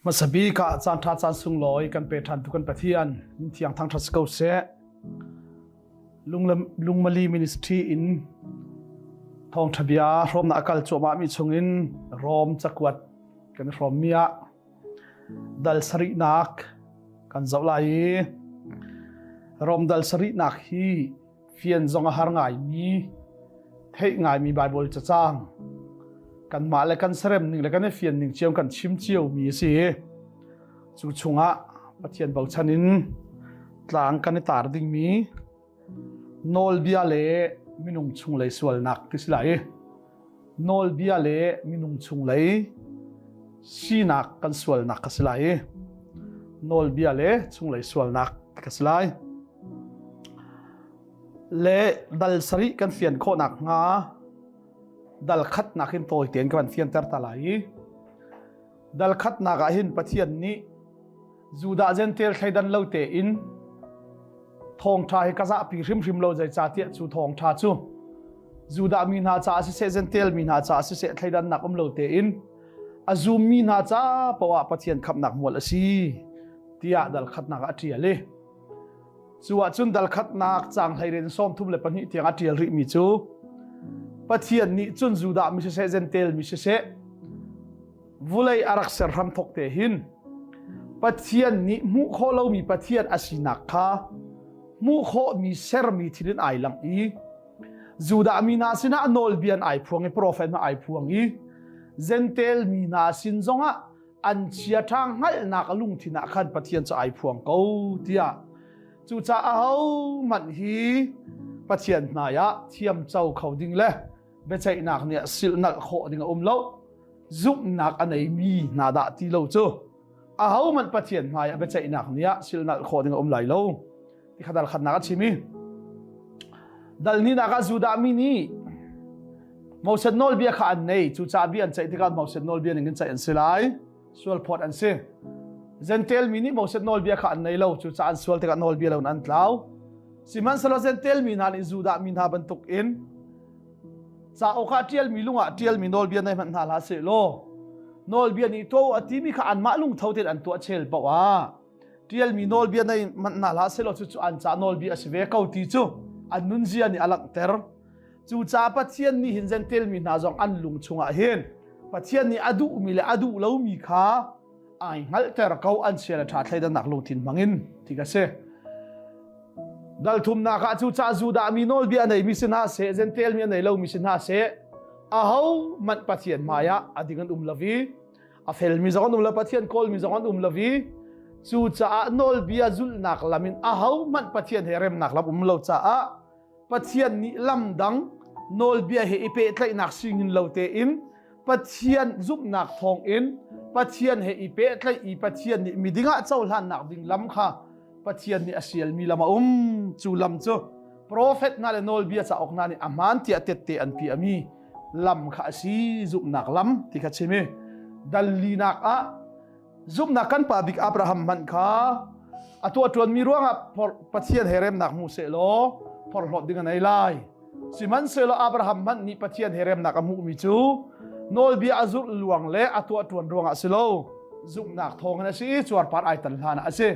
Hmasa bik ah caan ṭha caan sunglawi kan pe ṭhan tu kan Pathian min thiang thangṭhat si ko seh. Lungmali Ministry in thawngṭha bia hrawmnak a kal cuahmah mi chungin Rom cakuat kan i hrawmmi ah dal sarihnak kan zoh lai i Rom dal sarihnak hi fian zong a har ngaimi theih ngaimi Baibal cacang kanmah le kan serem ning le kan i fian ning cio kan chim cio mi a si. Cu chungah Pathian bochan in tlang kan i tar dingmi nawlbia le minung chunglei sualnak ti si lai. Nawlbia le minung chunglei sinak kan sualnak ka si lai. Nawlbia le chunglei sualnak ka si lai. Le dal sarih kan fian khawhnak hnga dal khatnak in tawi tein ka van fianter ta lai i dal khatnak ah hin Pathian nih Judah Gentile thleidan lo tein thawngṭha hi ka zahpi hrimhrim lo zeicahtiah cu thawngṭha cu Judah mi hna caah siseh Gentile mi hna caah siseh thleidannak um lo tein a zummi hna ca poah Pathian khamhnak mual a si tiah dal khatnak ah a ṭial i Cu ahcun dal khatnak caang hleiriat in 32 tiang a ṭial rihmi cu Pathian nih cun Judah mi siseh Gentile mi siseh vulei a rak ser hramthok te hin Pathian nih hmuh khawh lomi Pathian a sinak kha hmuh khawhmi sermi thil in ai langh i Judah mi hna sinah nawlbia in ai phuang i profet hna ai phuang i Gentile mi hna sin zongah an chiaṭha hngalhnak a lungthin ah khan Pathian cu ai phuang ko tiah cucaah ahohmanh hi Pathian hmai ah thiamco kho ding le biaceihnak nih silhnalh khawh ding a um lo zumhnak a neimi hna dah ti lo cu ahohmanh Pathian hmai ah biaceihnak nih ah silhnalh khawh ding a um lai lo ti kha dal khatnak a chim i dal hninak ah Judah mi nih Moses nawlbia kha an nei cucaah bia an ceih tikah Moses nawlbia ning in ceih an si lai sual phawt an si Gentile mi nih Moses nawlbia kha an nei lo cucaah an sual tikah nawlbia lo in an tlau sihmanhsehlaw Gentile mi hna nih Judah mi hna bantuk in cauk ah ṭialmi lung ah ṭialmi nawlbia nei hmanh hna hlah seh law nawlbia nih to a timi kha anmah lungtho tein an tuah chel paoh ah ṭialmi nawlbia nei manh hna hlah sehlaw cucu an ca nawlbia a si ve ko ti cu an nunzia nih a langhter. Cucaah Pathian nih hin Gentile mi hna zong an lung chungah hin Pathian nih a duhmi le a duh lomi kha ai hngalhter ko an chia le ṭha thleidannak lungthin hmangin ti ka si. Dal thumnak ah cucaah Judah mi nawlbia a neimi si hna seh, Gentile mi a nei lomi si hna seh, aho hmanh Pathian hmaiah a ding an um lo i a felmi zong an um lo Pathian kawlmi zong an um lo i cucaah nawlbia zulhnak lam in ahohmanh Pathian he remnak lam um lo caah Pathian nih lam dang nawlbia he i pehtlaihnak singin lo tein Pathian zumhnak thawngin Pathian he i pehtlaih i Pathian nih miding ah cohlannak ding lam kha Pathian nih a sialmi lam a um cu lam cu profet hna le nawlbia cauk hna nih a hmaan tiah tette an piahmi lam kha a si zumhnak lam ti kha chim i dallinak ah zumhnak kan pa bik Abraham hmanh kha A tuah ṭuanmi ruangah Pathian he remnak hmu seh law phorhlawt ding a nei lai. Sihmanhsehlaw Abraham hmanh nih Pathian he remnak a hmuhmi cu nawlbia a zulh luang le a tuah ṭuan ruangah si lo, zumhnak thawngin a si i cuarpar ai tan hlan ah a si.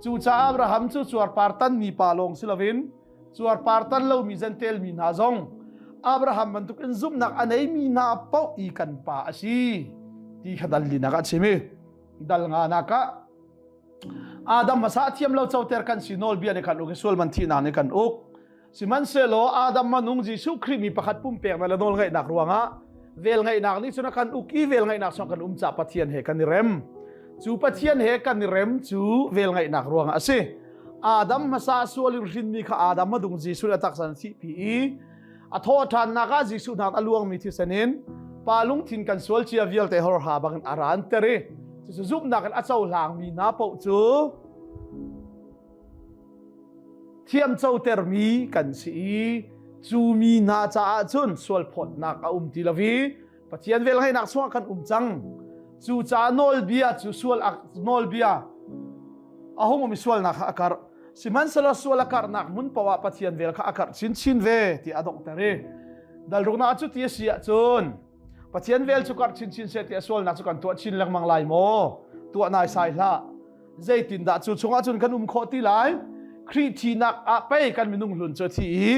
Cucaah Abraham cu cuarpar tanmi pa lawng si loin cuarpar tan lomi Jentail mi hna zong Abraham bantukin zumhnak a neimi hna paoh i kan pa a si ti kha dal linak ah a chim i dal nganak ah Adam hmasa thiam lo coter kan si nawlbia nih kan uk i sual man thihnak nih kan uk. Sihmanhsehlaw Adam manung Jesuh Khrih mi pakhat pumpeknak le nawlngaihnak ruangah velngeihnak nih cun a kan uk i velngeihnak song kan um ca Pathian he kan i rem. Cu Pathian he kan i rem cu velngeihnak ruangah a si. Adam hmasa sual in hrinmi kha Adam madung Jesuh a taksa in thihpi i a thawh ṭhannak ah Jesuh hnak a luangmi thisen in pa lungthin kan sual cia vialte horha bangin a ranter i cucu zumhnak in a cohlangmi hna paoh cu thiamcotermi kan si i cu mi hna caah cun sualphawtnak a um ti lo i Pathian velngeihnak chungah kan um cang. Cucaah nawlbia cu sual nawlbia a hung um i sualnak kha a karh. Sihmanhsehlaw sual a karhnak hmun paoh ah Pathian vel kha a karh chinchin ve ti a donghter i dalruknak cu ti a si ahcun Pathian vel cu karh chinchin seh ti a sualnak cu kan tuah chin lengmang lai maw? Tuah naisai hlah. Zeitindah cu chungah cun kan um khawh ti lai? Khrih thihnak ah pei kan minung hlun cu a thi i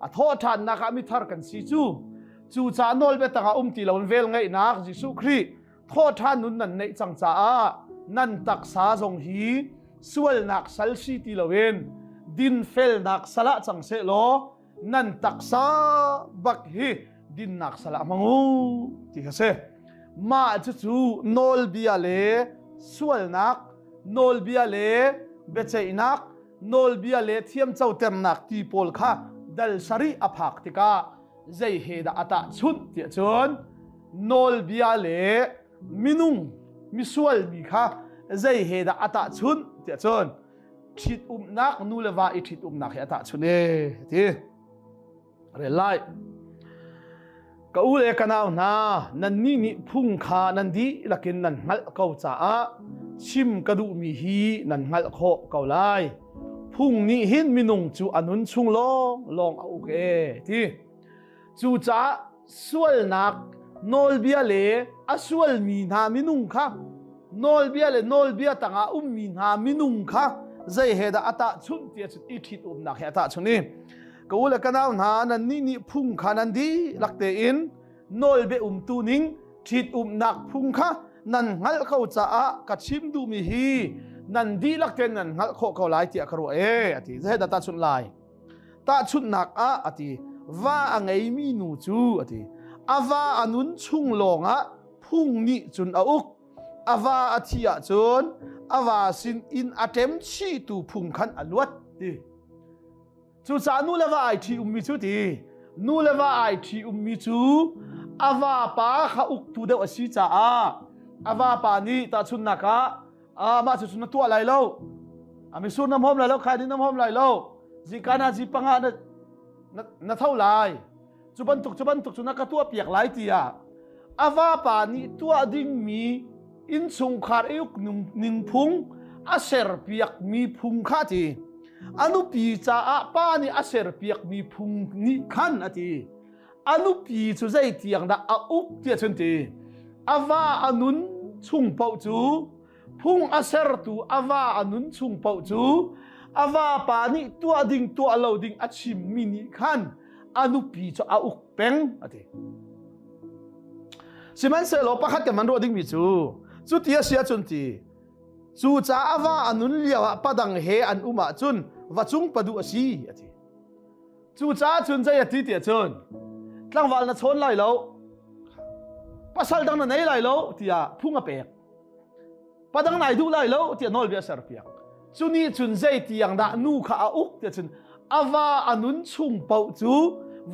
a thawhṭhannak ah mithar kan si cu. Cucaah nawlbia tangah um ti loin velngeihnak Jesuh Khrih thawhṭhan nun nan neih cang caah nan taksa zong hi sualnak sal si ti loin dinfelnak sal ah cang seh law nan taksa bak hi dinnak sal ah hmang u ti kha si. Mah cucu nawlbia le sualnak, nawlbia le biaceihnak, nawlbia le thiamcoternak ti pawl kha dal sarih a phak tikah zei he dah a tahchunh tiah cun nawlbia le minung misual mi kha zei he dah a tahchunh tiah cun ṭhitumnak nu le va i ṭhitumnak he a tahchunh e ti rel lai ka u le ka nau hna nannih nih phung kha nan dihlak in nan hngalh ko caah chim ka duhmi hi nan hngalh khawh ko lai phung nih hin minung cu a nun chung lawng lawng a uk e ti cucaah sualnak nawlbia le a sualmi hna minung kha nawlbia le nawlbia tangah ummi hna minung kha zei he dah a tahchunh ti ahcun i ṭhitumnak he a tahchunh i ka u le ka nau hna nannih nih phung kha nan dihlak tein nawlbia umtu ning ṭhitumnak phung kha nan hngalh ko caah ka chim duhmi hi nan dihlak tein nan hngalh khawh ko lai tiah ka ruah e a ti. Zei dah tahchunh lai? Tahchunhnak ah a ti va a ngeimi nu cu a ti a va a nun chung lawngah phung nih cun a uk a va a thi ahcun a va sin in a ṭem chihtu phung khan a luat ti Cucaah nu le va ai ṭhi ummi cu ti nu le va ai ṭhi ummi cu a vapa kha uktu deuh a si caah a vapa nih tahchunhnak ah mah cu na tuah lai lo a misur na hmawm lai lo khaini na hmawm lai lo zika na zi panga na na tho lai cu bantuk cu bantuk cu na ka tuah piak lai tiah a vapa nih tuah dingmi innchungkhar i uk ning phung a serpiakmi phung kha ti a nupi caah pa nih a serpiakmi phung nih khan a ti a nupi cu zei tiang dah a uk tiah cun ti a va a nun chung paoh cu phung a sertu a va a nun chung paoh cu a vapa nih tuah ding tuah lo ding a chimmi nih khan a nupi cu a uk peng a ti sihmanhsehlaw pakhat kan man ruah dingmi cu cuti a si ahcun ti cu caah a va a nun lio ah padang he an um ahcun va cung paduh a si a ti Cucaah cun zei a ti tiah cun tlangval na chawn lai lo, pasal dang na nei lai lo tiah phung a pek. Padang nai duh lai lo tiah nawlbia a serpiak. Cu nih cun zei tiang dah nu kha a uk tiah cun a va a nun chung paoh cu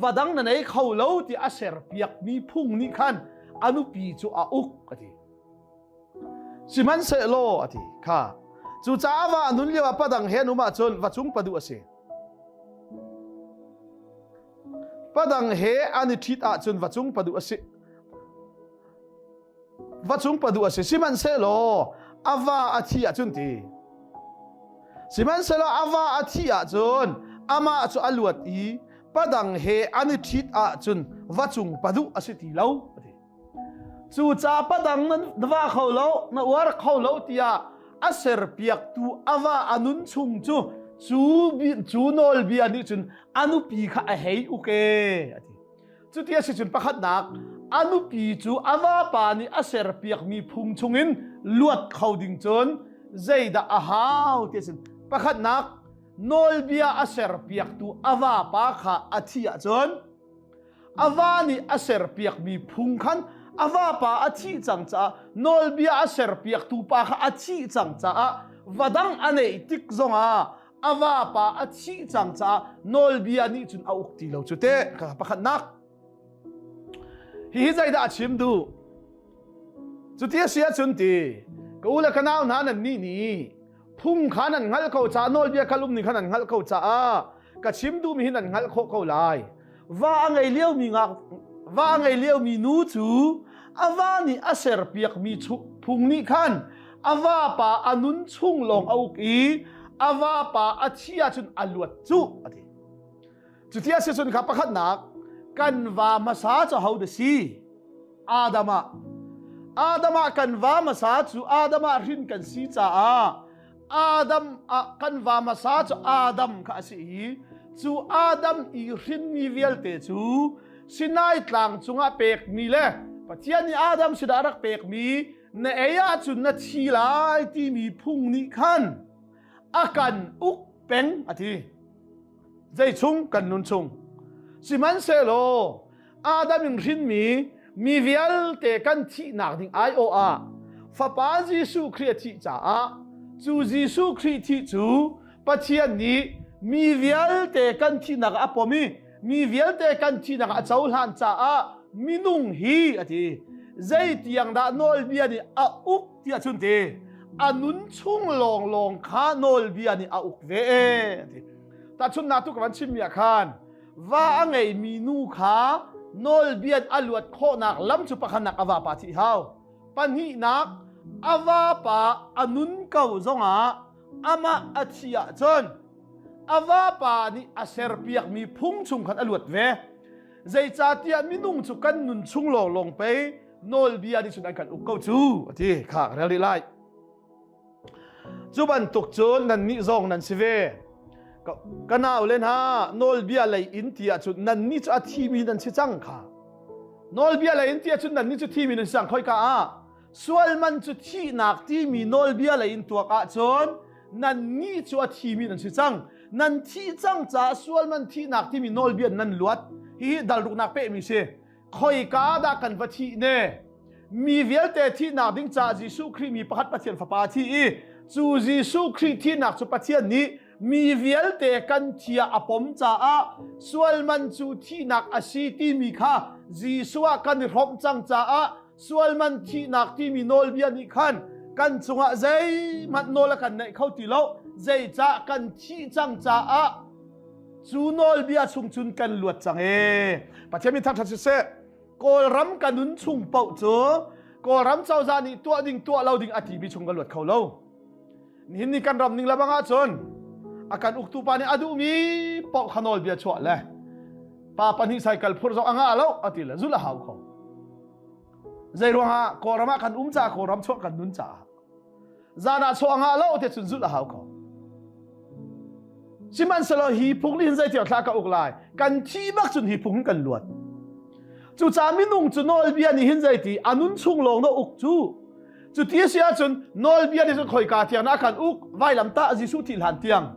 va dang na nei kho lo tiah a serpiakmi phung nih khan a nupi cu a uk a ti. Sihmanhsehlaw a ti kha cucaah va a nun lio ah padang he an um ahcun va cung paduh a si. Padang he an i ṭhit ahcun va cung paduh a si. Va cung paduh a si. Sihmanhsehlaw a va a thi ahcun ti. Sihmanhsehlaw a va a thih ahcun amah cu a luat i padang he an i ṭhit ahcun va cung paduh a si ti lo. Cucaah padang na va kho lo, na uar kho lo tiah a serpiaktu a va a nun chung cu cu cu nawlbia nih cun a nupi kha a hei uk e a ti. Cuti a si cun pakhatnak a nupi cu a vapa nih a serpiakmi phung chungin luat kho ding cun zeidah a hau ti a si. Pakhatnak nawlbia a serpiaktu a vapa kha a thih ahcun a va nih a serpiakmi phung khan a vapa a thih cang caah nawlbia a serpiaktu pa kha a thih cang caah va dang a neih tik zongah a vapa a thih cang caah nawlbia nih cun a uk ti lo cu te pakhatnak hihi zeidah a chim duh cuti a si ahcun ti ka u le ka nau hna nan nih nih phung kha nan hngalh ko caah nawlbia kal um ning kha nan hngalh ko caah ka chim duhmi hi nan hngalh khawh ko lai va a ngei liomi ngak va a ngei liomi nu cu a va nih a serpiakmi phung nih khan a vapa a nun chung lawng a uk i a vapa a thi ahcun a luat cu a ti cuti a si cun kha pakhatnak kan va hmasa cu ho da si Adam ah Adam ah kan va hmasa cu Adam ah hrin kan si caah Adam ah kan va hmasa cu Adam kha a si i cu Adam i hrinmi vialte cu Sinai tlang cungah pekmi le Pathian nih Adam sinah a rak pekmi na ei ahcun na thi lai timi phung nih khan a kan uk peng a ti. Zei chung kan nun chung. Sihmanhsehlaw Adam in hrinmi mi vialte kan thihnak ding aiawh ah Fapa Jesuh Khrih a thih caah cu Jesuh Khrih thih cu Pathian nih mi vialte kan thihnak ah a pom i mi vialte kan thihnak ah a cohlan caah minung hi a ti zeitiang dah nawlbia nih a uk tiah cun ti a nun chung lawnglawng kha nawlbia nih a uk ve a ti tahchunhnak tu ka van chimmi ah khan va a ngeimi nu kha nawlbia a luat khawhnak lam cu pakhatnak a vapa thih hau pahnihnak a vapa a nun ko zongah amah a thi ahcun a vapa nih a serpiakmi phung chung khan a luat ve zeicahtiah minung cu kan nun chung lawnglawng pei nawlbia nih cun an kan uk ko cu a ti kha ka rel rih lai Cu bantuk cun nannih zong nan si ve. Ka naule hna, nawlbia lei in ti ahcun nannih cu a thimi nan si cang kha. Nawlbia lei in ti ahcun nannih cu thimi nan si cang khoika ah. Sual man cu thihnak timi nawlbia lei in tuak ahcun nannih cu a thimi nan si cang. Nan thih cang caah sual man thihnak timi nawlbia nan luat. Hihi dalruknak pehmi si. Khoika dah kan va thih ne? Mi vialte thihnak ding caah Jesuh Khrih mi pakhat Pathian Fapa a thi i cu Jesuh Khrih thihnak cu Pathian nih mi vialte kan thia a pom caah sual man cu thihnak a si timi kha Jesuh ah kan i hrawmh cang caah sual man thihnak timi nawlbia nih khan kan cungah zeihmanh nawl a kan neih kho ti lo zeicah kan thih cang caah cu nawlbia chung cun kan luat cang e Pathian min thangṭhat siseh Kawlram ka nun chung paoh cu Kawlram cozah nih tuah ding tuah lo ding a timi chung ka luat kho lo. Nihin ni kan ram ning lebang ahcun a kan uktu pa nih a duhmi paoh kha nawlbia chuah le pa pahnih cycle phur zong a ngah lo a ti le zulh a hau kho. Zei ruangah Kawlram ah kan um caah Kawlram chuah kan nun caah zan ah chuah ngah lo te cun zulh a hau ko sihmanhsehlaw hi phung nih hin zeitiang thla ka uk lai kan thi bak cun hi phung hin kan luat cucaah minung cu nawlbia nih hin zeiti a nun chung lawng na uk cu cu ti a si ahcun nawlbia nih cun khoika tiang na kan uk vailam tah Jesuh thih hlan tiang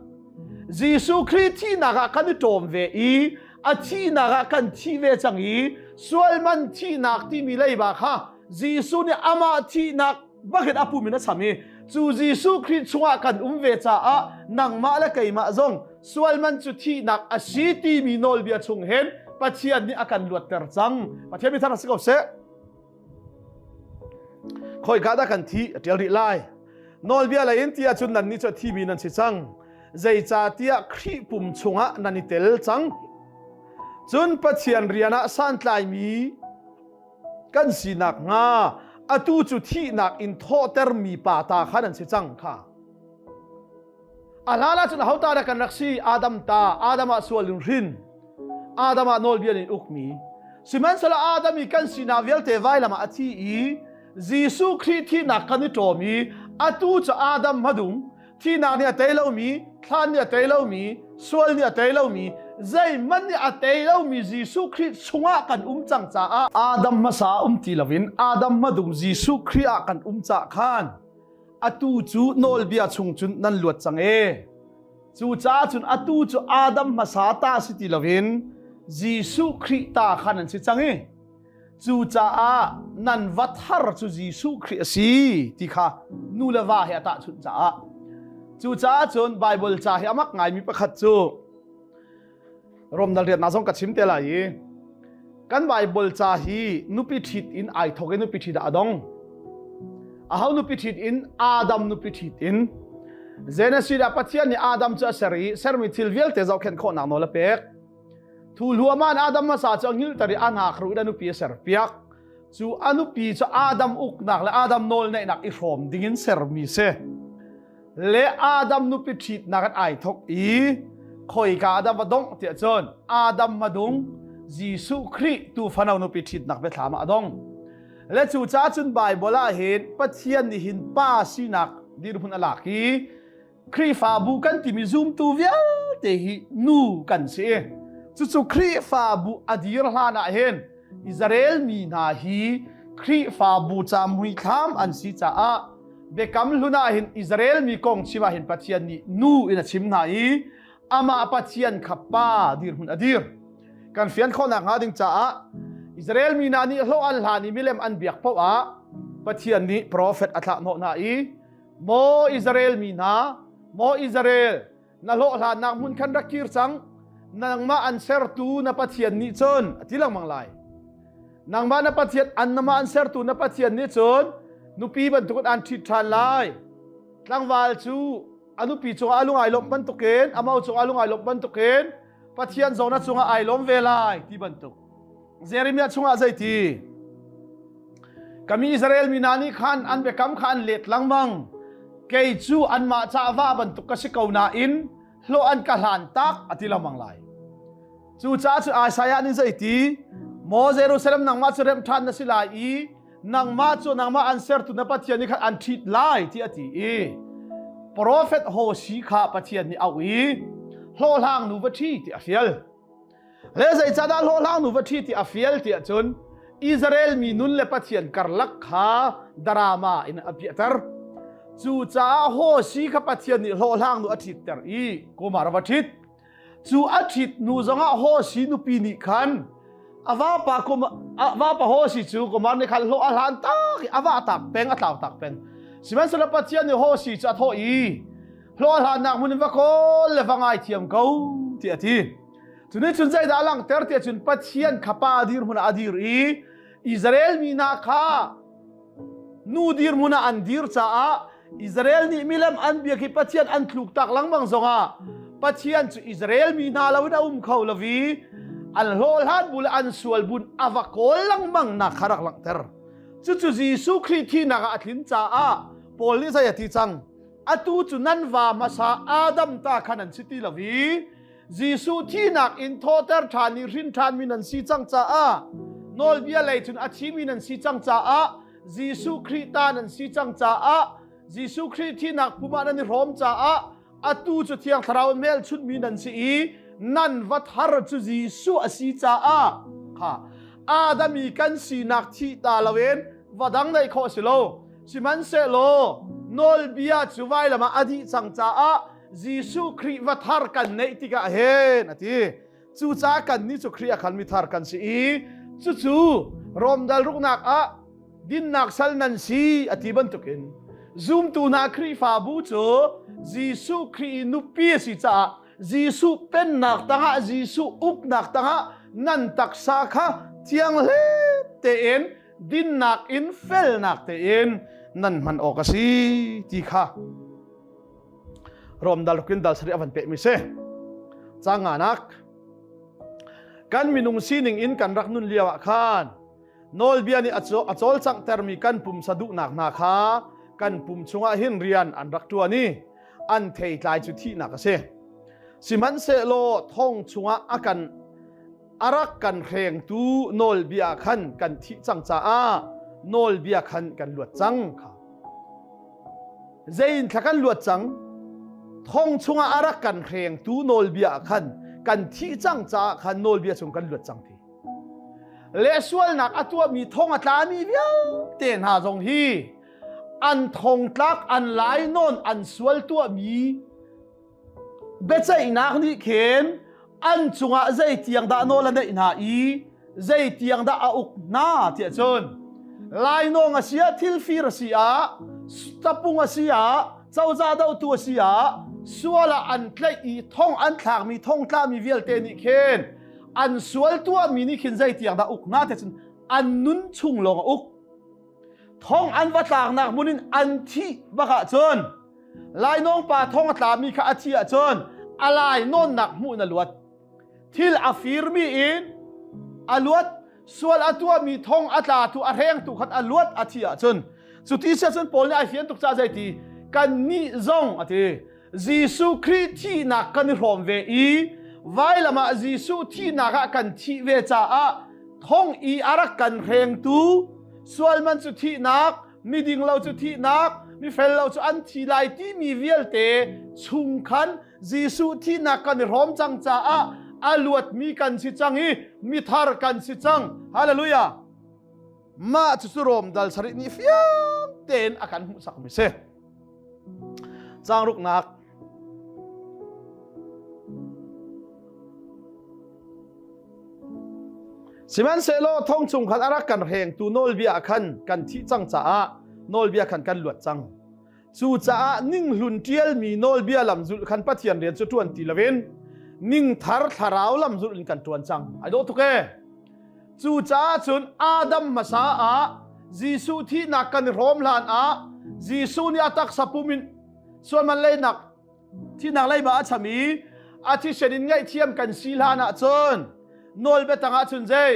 Jesuh Khrih thihnak ah kan i ṭawm ve i a thihnak ah kan thi ve cang i sual man thihnak timi leiba kha Jesuh nih amah thihnak bakin a pum in a cham i cu Jesuh Khrih chungah kan um ve caah nangmah le keimah zong sual man cu thihnak a si timi nawlbia chung hin Pathian nih a kan luatter cang. Pathian mi thar si ko seh. Khoika dah kan thi a tial rih lai. Nawlbia lei in ti ahcun nan nih cu a thimi nan si cang. Zeicahtiah Khrih pum chungah nan i tel cang. Cun Pathian rian ah santlaimi kan sinak hnga atu cu thihnak in thawhtermi pa ta kha nan si cang kha. A hlan ahcun aho ta dah kan rak si? Adam ta, Adam ah sual in hrin. Adam ah nawlbia in ukmi. Sihmanhsehlaw Adam i kan sinak vialte vailam ah a thi i Jesuh Khrih thihnak kan i ṭawm i atu cu Adam hmadung thihnak nih a tei lomi, thlan nih a tei lomi, sual nih a tei lomi, zeihmanh nih a tei lomi Jesuh Khrih chungah kan um cang caah Adam hmasa um ti loin Adam hmadung Jesuh Khrih ah kan um cah khan atu cu nawlbia chung cun nan luat cang e. Cucaah cun atu cu Adam hmasa ta si ti loin Jesuh Khrih ta khan an si cang i cucaah nan va thar cu Jesuh Khrih a si ti kha nu le va he a tahchunh caah cucaah cun Baibal ca hi a mak ngaimi pakhat cu Rom dal riatnak zong ka chim te lai i kan Baibal ca hi nupi ṭhit in ai thawk i nupi ṭhit ah a dong. Aho nupi ṭhit in Adam nupi ṭhit in Genesis ah Pathian nih Adam cu a ser i sermi thil vialte zohkhenh khawhnak nawl a pek. Thu hluahmah in Adam hmasa cu a hngilhter i a hnak in a nupi a serpiak. Cu a nupi cu Adam uknak le Adam nawl neihnak i hrawm dingin sermi si. Le Adam nupi ṭhitnak in ai thawk i khoika Adam va dongh tiah cun Adam hmadung Jesuh Khrih tu fano nupi ṭhitnak biathlam ah a dong. Le cu caah cun Baibal ah hin Pathian nih hin pa sinak dirhmun a lak i Khrihfabu kan timi zumtu vialte hi nu kan si. Cucu Khrihfabu a dir hlan ah hin Israel mi hna hi Khrihfabu ca muithlam an si caah Biakam hlun ah hin Israel mi kong chim ah hin Pathian nih nu in a chim hna i amah Pathian kha pa dirhmun a dir. Kan fian khawhnak hnga ding caah Israel mi hna nih hlawh an hlan i milem an biak paoh ah Pathian nih profet a thlah hnawh hna i Maw Israel mi hna, maw Israel, na hlawhhlannak hmun khan rak kir cang, nangmah an sertu na Pathian nih cun a ti lengmang lai. Nangmah na Pathian an namah an sertu na Pathian nih cun nupi bantukin an ṭhit ṭhan lai. Tlangval cu a nupi cungah a lung ai lawmh bantukin a mo cungah a lung ai lawmh bantukin Pathian zong na cungah ai lawm ve lai ti bantuk. Jeremiah chungah zeiti? Kami Israel mi hna nih khan an biakam kha an let lengmang. Kei cu anmah ca va bantuk ka si ko nain hlawh an ka hlan tak a ti lengmang lai. Cucaah cu Isaiah nih zeiti? Maw Jerusalem nangmah cu remh ṭhan na si lai i nangmah cu nangmah an sertu na Pathian nih khan an ṭhit lai ti a ti i profet Hosi kha Pathian nih auh i hlawhhlang nu va ṭhi ti a fial. Le zeicahdah hlawhhlang nu va ṭhi ti a fial ti ahcun Israel mi nun le Pathian karlak kha drama in a piahter. Cucaah Hosi kha Pathian nih hlawhhlang nu a ṭhitter i Kumar a va ṭhit. Cu a ṭhit hnu zongah Hosi nupi nih khan a vapa kum a vapa Hosi cu Kumar nih khan hlawh a hlan tak i a va tak peng a tlau tak peng. Sihmanhsehlaw Pathian nih Hosi cu a thawh i hlawh a hlannak hmun in va kawl le va ngaithiam ko tiah a ti. Cu nih cun zeidah a langhter tiah cun Pathian kha pa dirhmun ah a dir i Israel mi hna kha nu dirhmun ah an dir caah Israel nih milem an biak i Pathian an tluk tak lengmang zongah Pathian cu Israel mi hna loin a um kho lo i an hlawhhlan bu le an sual bun a va kawl lengmang nak kha rak langhter. Cucu Jesuh Khrih thihnak ah a tlin caah Paul nih zei a ti cang? Atu cu nan va hmasa Adam ta khan an si ti lo i Jesuh thihnak in thawhter ṭhan i hrin ṭhanmi nan si cang caah nawlbia lei cun a thimi nan si cang caah Jesuh Khrih ta nan si cang caah Jesuh Khrih thihnak pum ah nan i hrawm caah atu cu Thiang Thlarau in hmelchunhmi nan si i nan va thar cu Jesuh a si caah kha Adam i kan sinak thih ta loin va dang neih khawh si lo sihmanhsehlaw nawlbia cu vailam ah a dih cang caah Jesuh Khrih va thar kan neih tikah hin a ti. Cucaah kannih cu Khrih a khan mi thar kan si i cucu Rom dal ruknak ah dinnak sal nan si a ti bantukin zumtu hna Khrihfabu cu Jesuh Khrih i nupi a si caah Jesuh pennak tangah Jesuh uknak tangah nan taksa kha thianghlim tein dinnak in felnak tein nan hman awk a si ti kha Rom dal rukin dal sarih a van pehmi si. Caang nganak kan minung sining in kan rak nun lio ah khan nawlbia nih a cawlcanghtermi kan pumsa duhnak hna kha kan pum chungah hin rian an rak ṭuan i An theitlai cu thihnak a si. Sihmanhsehlaw thong chungah a kan a rak kan hrengtu nawlbia khan kan thih cang caah nawlbia khan kan luat cang kha. Zein thla kan luat cang? Thong chungah a rak kan hrengtu nawlbia khan kan thih cang caah khan nawlbia chung kan luat cang ti. Le sualnak a tuahmi thong a tlami vialte hna zong hi an thongtlak an lainawn an sual tuahmi biaceihnak nih khin an cungah zeitiang dah nawl a neih hna i zeitiang dah a uk hna tiah cun lainawng a si ah thilfir a si ah tapung a si ah cozah dohtu a si ah sual ah an tlaih i thong an thlakmi thong tlami vialte nih khin an sual tuahmi nih khin zeitiang dah uk hna tiah cun an nun chung lawng a uk. Thong an va tlaknak hmun in an thih bak ahcun lainawng pa thong a tlami kha a thih ahcun a lainawnnak hmuh in a luat. Thil a firmi in a luat, sual a tuahmi thong a tlatu a hrengtu khan a luat a thih ahcun cu ti si ahcun Paul nih ai fian tuk caah zeiti kannih zong a ti Jesuh Khrih thihnak kan i hrawm ve i vailam ah Jesuh thihnak ah kan thih ve caah thong i a rak kan hrengtu sualman cu thihnak miding lo cu thihnak mifel lo cu an thi lai timi vialte chung khan Jesuh thihnak kan i hrawm cang caah a luatmi kan si cang i mithar kan si cang. Hallelujah. Mah cucu Rom dal sarih nih fiang tein a kan hmuhsakmi si. Caang ruknak. Sihmanhsehlaw thong chung khan a rak kan hrengtu nawlbia khan kan thih cang caah nawlbia khan kan luat cang. Cucaah ninghlun ṭialmi nawlbia lam zulh khan Pathian rian cu ṭuan ti loin ningthar thlarau lam zulh in kan ṭuan cang. Ai dawh tuk ee. Cucaah cun Adam hmasa ah Jesuh thihnak kan i hrawm hlan ah Jesuh nih a taksa pum in sualman leinak thihnak leiba a cham i a thisen in ngaihthiam kan si hlan ah cun nawlbia tangah cun zei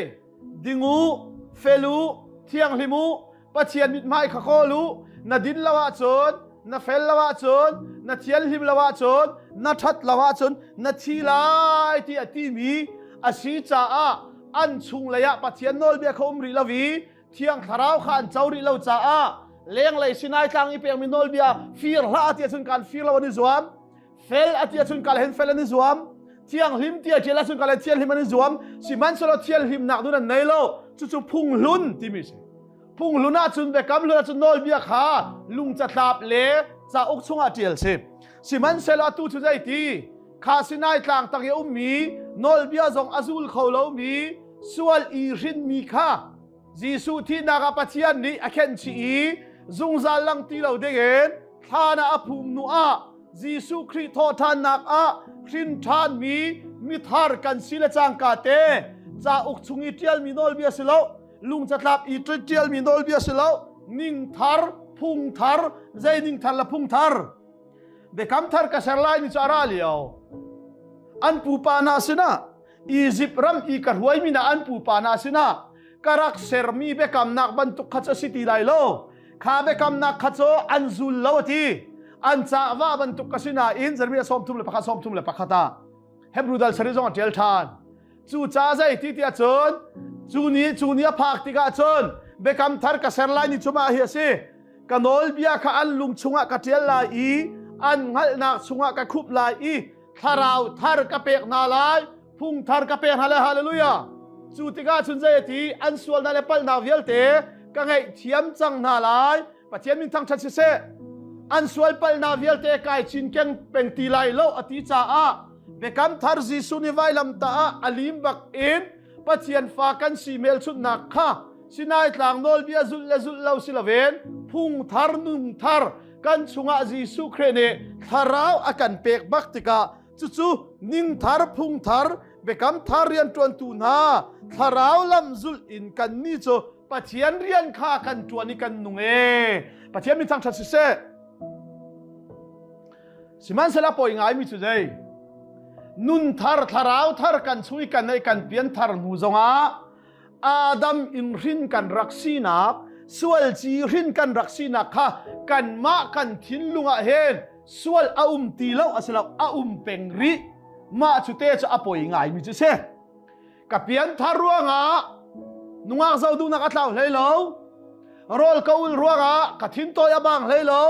ding u fel u thianghlim u Pathian mithmai kha kawl u na din lo ahcun na fel lo ahcun na thianhlim lo ahcun na ṭhat lo ahcun na thi lai ti a timi a si caah an chung lei ah Pathian nawlbia kha um rih lo i Thiang Thlarau kha an co rih lo caah lenglei Sinai tlang i pekmi nawlbia fir hlah ti ahcun kan fir lo an i zuam fel a ti ahcun kal hen fel an i zuam thianghlim ti a ṭial ahcun kal hen thianghlim an i zuam sihmanhsehlaw thianghlimnak dun an nei lo cucu phunghlun timi si phunghlun ahcun biakam hlun ahcun nawlbia kha lungcatlap le cauk chungah ṭial si sihmanhsehlaw atu cu zeiti kha Sinai tlang tang i a ummi nawlbia zong a zul kho lomi sual i hrinmi kha Jesuh thihnak ah Pathian nih a khenhchih i zungzal lang ti lo dingin thlan ah a phum hnu ah Jesuh Khrih thawhṭhannak ah hrin ṭhanmi mithar kan si le cangka te cauk chung i ṭialmi nawlbia si lo lungcatlap i ṭialmi nawlbia si lo ning thar phung thar zei ning thar le phung thar biakam thar ka ser lai ni cu a ra lio an pupa hna sinah Izipt ram i ka hruaimi hna an pupa hna sinah ka rak sermi biakamnak bantuk kha cu a si ti lai lo. Kha biakamnak kha cu an zul lo a ti. An cahva bantuk ka si nain Jeremiah 31 31 ah Hebrew dal sarih zong a ṭial ṭhan. Cu ca zei ti tiah cun cu ni cu ni a phak tikah cun biakam thar ka ser lai ni cu mah hi a si. Ka nawlbia kha an lung chungah ka ṭial lai i an hngalhnak chungah ka khup lai i thlarau thar ka pek hna lai phung thar ka pek hna lai hallelujah cu tikah cun zei a ti an sualnak le palhnak vialte ka ngaihthiam cang hna lai pathian min thangṭhat siseh an sual palhnak vialte kai cinken peng ti lai lo a ti caah biakam thar Jesuh nih vailam ta ah a lim bak in Pathian fa kan si hmelchunhnak kha Sinai tlang nawlbia zulh le zulh lo si loin phung thar nung thar kan chungah Jesuh Khrih nih thlarau a kan pek bak tikah cucu ning thar phung thar biakam thar rianṭuantu hna thlarau lam zulh in kan ni cu Pathian rian kha kan ṭuan i kan nung e Pathian min thangṭhat siseh sihmanhsehlaw poi ngaimi cu zei nun thar thlarau thar kan chung i kan ei kan pian thar hnu zongah Adam in hrin kan rak sinak sualci hrin kan rak sinak kha kanmah kan thinlung ah hin. Sual a um ti lo a si lo, a um peng rih. Mah cu te cu a poi ngaimi cu si. Ka pianthar ruangah nungak zo duhnak a tlau hlei lo. Rawl ka ul ruangah ka thintawi a bang hlei lo.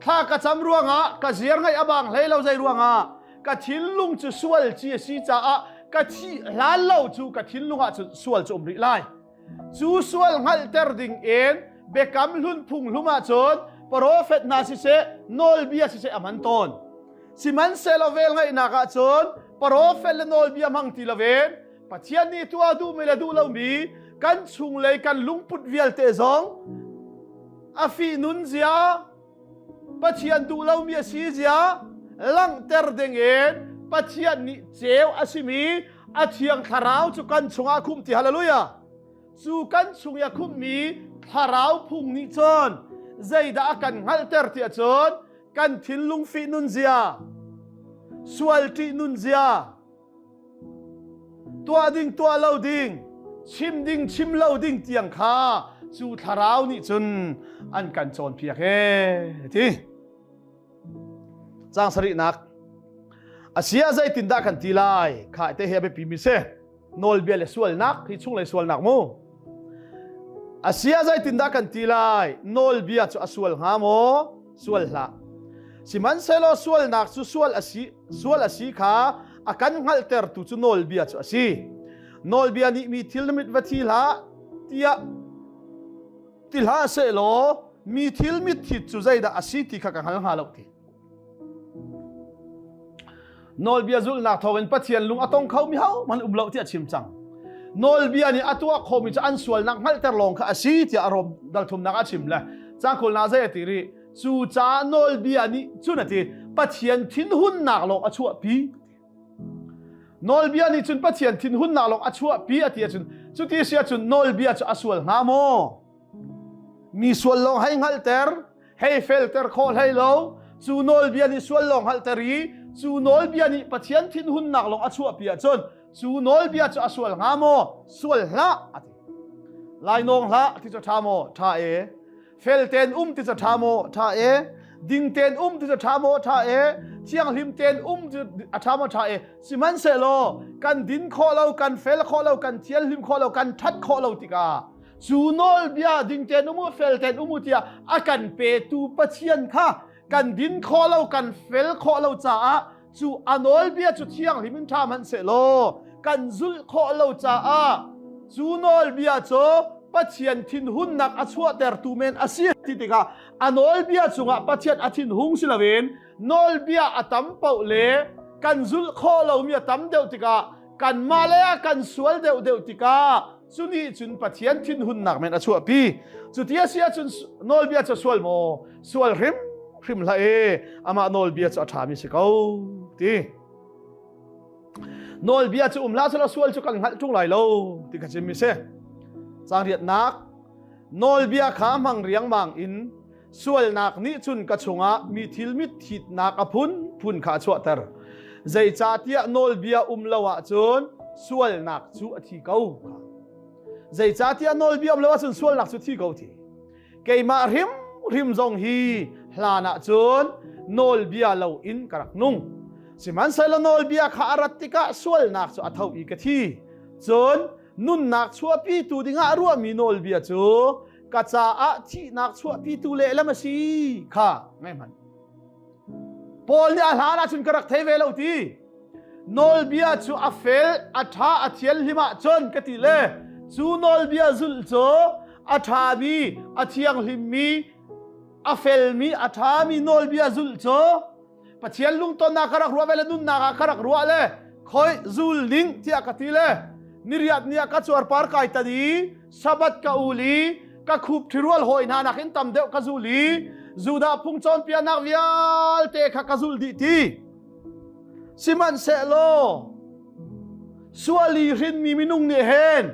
Thla ka cam ruangah ka ziar ngaih a bang hlei lo. Zei ruangah? Ka thinlung cu sual ci a si caah ka thih hlan lo cu ka thinlung ah cun sual cu um rih lai. Cu sual hngalhter ding in biakam hlun phung hlum ahcun profet hna siseh, nawlbia siseh a hman tawn. Sihmanhsehlaw vel ngaihnak ahcun profet le nawlbia hmang ti loin Pathian nih tuah duhmi le duh lomi kan chunglei kan lungput vialte zong a fihnun zia, Pathian duh lomi a si zia langhter dingin Pathian nih ceu a simi a thiang thlarau cu kan chungah khumh ti. Hallelujah. Cu kan chung i a khumhmi thlarau phung nih cun zeidah a kan hngalhter tiah cun kan thinlung fihnun zia, sual ṭihnun zia, tuah ding tuah lo ding, chim ding chim lo ding tiang kha cu thlarau nih cun an kan cawnpiak he ti. Cang sarihnak asia zeitindah kan ti lai? Kha te hi a biapi mi si. Nawlbia le sualnak hi chunglei sualnak mu. Asia zeitindah kan ti lai? Nawlbia cu a sual hnga maw? Sual hlah. Sihmanhsehlaw sualnak cu sual a si, sual a si kha a kan hngalhtertu cu nawlbia cu a si. Nawlbia nih mi thil na mit va thi hlah tiah ti hlah sehlaw mi thil mit thit cu zeidah a si ti kha ka hngal hnga lo ti. Nawlbia zulhnak thawngin Pathian lung a tong kho mi hohmanh um lo tiah a chim cang. Nawlbia nih a tuah khawhmi cu an sualnak hngalhter lawng kha a si tiah a Rom dalthumnak a chim le cangkulnak zei a ti rih? Cu caah nawlbia nih cun a ti, Pathian thinhunnak lawng a chuahpi. Nawlbia nih cun Pathian thinhunnak lawng a chuahpi a ti ahcun, cuti si ahcun nawlbia cu a sual hnga maw? Mi sual lawng hei hngalhter, hei felter khawh hlei lo. Cu nawlbia nih sual lawng hngalhter i cu nawlbia nih Pathian thinhunnak lawng a chuahpi ahcun cu nawlbia cu a sual hnga maw? Sual hlah a ti. Lainawng hlah ti cu ṭha maw? Ṭha e. Fel tein um ti cu ṭha maw? Ṭha e. Ding tein um ti cu ṭha maw? Ṭha e. Thianghlim tein um ti a ṭha maw? Ṭha e. Sihmanhsehlaw kan din khawh lo, kan fel khawh lo, kan thianhlim khawh lo, kan ṭhat khawh lo tikah cu nawlbia ding tein um u, fel tein um u tiah a kan petu Pathian kha kan din khawh lo, kan fel khawh lo caah cu a nawlbia cu thianghlim in ṭha hmanh sehlaw kan zulh khawh lo caah cu nawlbia cu Pathian thinhunnak a chuahtertu men a si ti tikah a nawlbia cungah Pathian a thinhung si loin nawlbia a tam paoh le kan zulh khawh lomi a tam deuh tikah kanmah le ah kan sual deuh deuh tikah cu nih cun Pathian thinhunnak men a chuahpi. Cu ti a si ahcun nawlbia cu sual maw? Sual hrim hrim hlah e, amah nawlbia cu a ṭhami si ko ti. Nawlbia cu um hlah selaw sual cu kan hngalh ṭung lai lo ti kha chimmi si. Caang riatnak, nawlbia kha hmang riangmang in sualnak nih cun ka chungah mi thil mit thitnak a phunphun kha a chuahter. Zeicahtiah nawlbia um lo ahcun sualnak cu a thi ko. Zeicahtiah nawlbia um lo ahcun sualnak cu thi ko ti. Keimah hrimhrim zong hi hlan ah cun nawlbia lo in ka rak nung. Sihmanhsehlaw nawlbia kha a rat tikah sualnak cu a tho i ka thi. Cun nunnak chuahpitu dingah a ruahmi nawlbia cu ka caah thihnak chuahpitu lehlam a si kha ngai hmanh. Paul nih a hlan ahcun ka rak thei ve lo ti. Nawlbia cu a fel, a ṭha, a thianhlim ahcun ka ti le cu nawlbia zulh cu a ṭhami, a thianghlimmi, a felmi, a ṭhami nawlbia zulh cu Pathian lungtonnak ka rak ruah ve le nunnak ah ka rak ruah le khoi zul ning tiah ka ti le niriat ni ah ka cuarpar kai tan i Sabbath ka ul i ka khup ṭhirual hawi hna nakin tam deuh ka zul i Judah phung cawnpiaknak vialte kha ka zul dih ti. Sihmanhsehlaw sual i hrinmi minung nih hin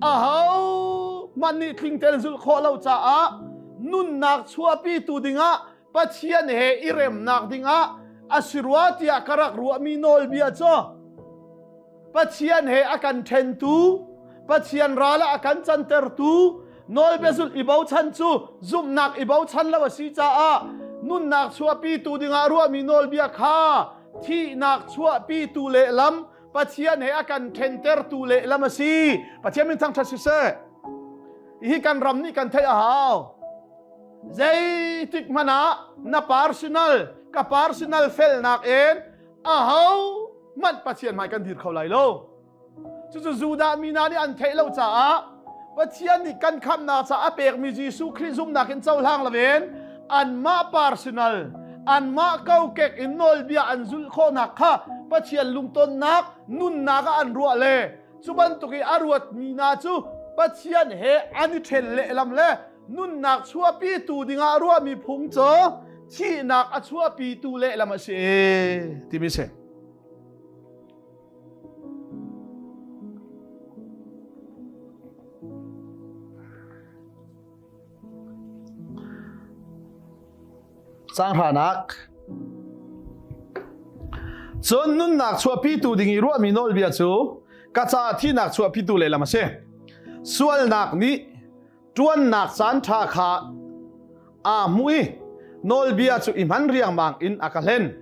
aho hmanh nih tling tein zulh khawh lo caah nunnak chuahpitu dingah Pathian he i remnak dingah a si rua tiah ka rak ruahmi nawlbia cu Pathian he a kan ṭhentu, Pathian ral ah a kan cantertu nawlbia zulh i bochan cu zumhnak i bochan lo a si caah. Nunnak chuahpitu dingah ruahmi nawlbia kha thihnak chuahpitu lehlam Pathian he a kan ṭhentertu lehlam a si. Pathian min thangṭhat siseh. Hi kan ram nih kan theih a hau. Zeitik hmanh ah na personal ka personal felnak in aho hmanh Pathian hmai kan dir kho lai lo. Cucu Judah mi hna nih an theih lo caah Pathian nih kan khamhnak caah a pekmi Jesuh Khrih zumhnak in cohlang loin anmah personal anmah kokek in nawlbia an zulh khawhnak kha Pathian lungtonnak nunnak ah an ruah le cu bantuk i a ruatmi hna cu Pathian he an i ṭhen lehlam le nunnak chuahpitu dingah ruahmi phung cu thihnak a chuahpitu lehlam a si timi si. Caanghranak Cun nunnak chuahpitu ding i ruahmi nawlbia cu ka caah thihnak chuahpitu lehlam a si. Sualnak nih ṭuannak caan ṭha kha aa hmuh i nawlbia cu i hman riangmang in a ka hlen.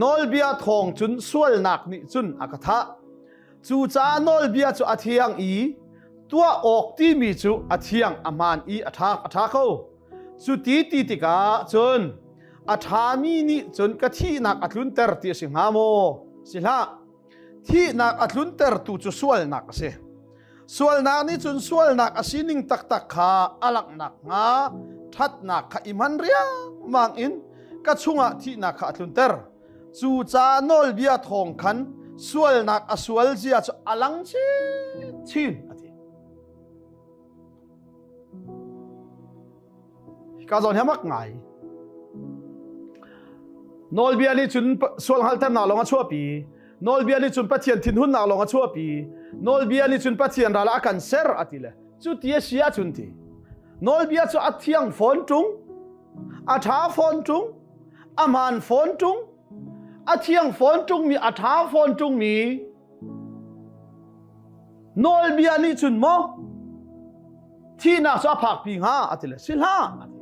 Nawlbia thawng cun sualnak nih cun a ka thah. Cucaah nawlbia cu a thiang i tuah awk timi cu a thiang a hmaan i a ṭha a ṭha kho. Cu ti ti tikah cun a ṭhami nih cun ka thihnak a tlunter ti a si hnga maw? Si hlah. Thihnak a tluntertu cu sualnak a si. Sualnak nih cun sualnak a sining taktak kha a langhnak hnga ṭhatnak kha i hman riangmang in ka chungah thihnak kha a tlunter. Cucaah nawlbia thawng khan sualnak a sual zia cu a lang chinchin a ti. Hika zawn hi a mak ngai. Nawlbia nih cun sual hngalhternak lawng a chuahpi. Nawlbia nih cun Pathian thinhunnak lawng a chuahpi. Nawlbia nih cun Pathian ral ah a kan ser a ti le cu ti a si ahcun ti. Nawlbia cu a thiang fawn ṭung, a ṭha fawn ṭung, a hmaan fawn ṭung, a thiang fawn ṭungmi, a ṭha fawn ṭungmi Nawlbia nih cun maw thihnak cu a phakpi hnga a ti le si hlah a ti.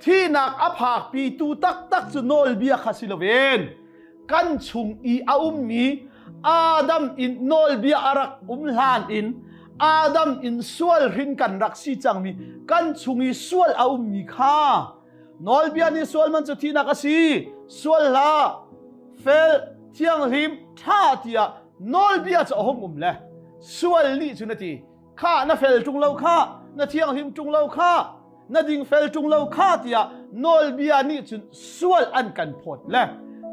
Thihnak a phakpi tu taktak cu nawlbia kha si loin kan chung i a ummi Adam in nawlbia a rak um hlan in Adam in sual hrin kan rak si cangmi kan chung i sual a ummi kha nawlbia nih sual man cu thihnak a si sual hlah fel thianghlim ṭha tiah nawlbia cu a hung um le sual nih cun a ti kha na fel ṭung lo kha na thianghlim ṭung lo kha na dingfel ṭung lo kha tiah nawlbia nih cun sual an kan phawt le